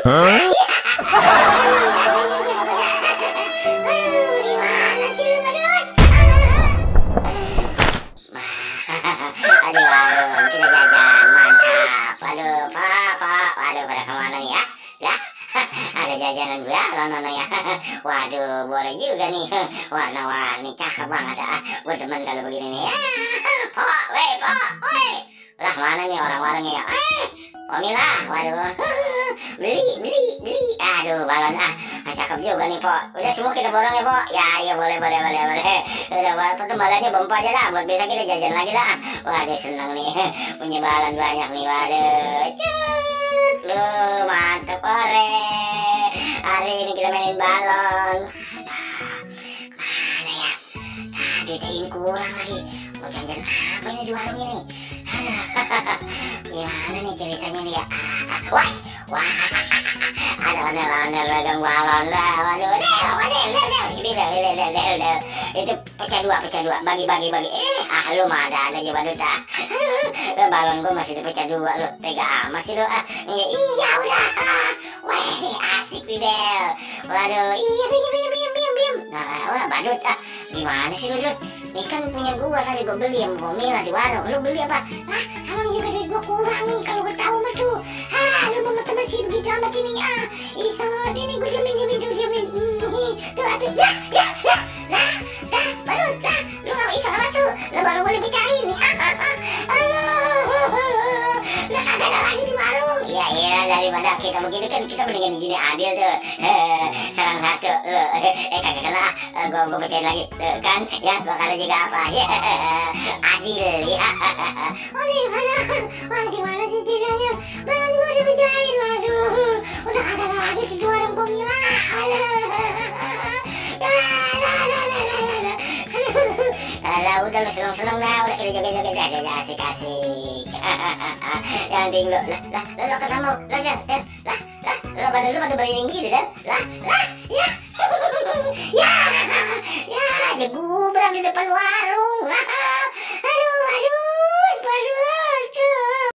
Hah? Aduh, gimana sih lu, Badut? Aduh, kita jajan, mantap. Aduh, Pak, waduh, pada kemana nih ya? Ya, ada jajanan gue, Lonono ya. Waduh, boleh juga nih, warna-warni, cakep banget ah. Gue demen kalau begini nih. Pak, woi. Lah mana nih orang warungnya ya? Pomila, waduh. Beli. Aduh, balon ah. Cakep juga nih, Pok. Udah semua kita borong ya, Pok. Ya, boleh. Udah, perkembangannya bumpa aja lah. Buat besok kita jajan lagi lah. Waduh, seneng nih. Punya balon banyak nih, waduh. Cut. Lu, mantep, ore. Hari ini kita mainin balon. Mana ya? Duitnya ini kurang lagi. Mau jajan apa ini di warung ini? Gimana nih ceritanya nih ya? Wah, ada ondel-ondel dagang balon dah. Waduh, del. Itu pecah dua, bagi. Lu mah ada aja Badut dah. Balon gua masih dipecah dua, lu tega amat sih lu. Iya udah. Wah, ini asik nih Del. Waduh, iya pinjam. Nah, Badut gimana sih lu, Dut? Ini kan punya gua tadi gua beli sama Pomila di warung. Lu beli apa? Emang juga duit gua kurang nih kalau gua tahu mah tuh. Lu mau temen sih begitu amat sininya. Iseng banget ini gua jamin. Tuh atuh. Badut, lu enggak iseng amat tuh. Lu baru boleh pecahin nih. Udah kagak ada lagi di warung. Iya, daripada kita begitu kan kita mendingan gini adil tuh. Serang satu. Kagak kena. Gua pecahin lagi. Tuh kan ya, gua kata juga apa. Adil ya. Gimana sih ceritanya? Barang gua udah pecahin. Waduh. Udah kagak ada lagi di warung Pomila. Alah, udah lu seneng-seneng dah, udah kita joget-joget dah, asik-asik. Yang ding lu, lah ketemu, lah badan lu pada beriring gitu dan, ya, ya, gubrak di depan warung.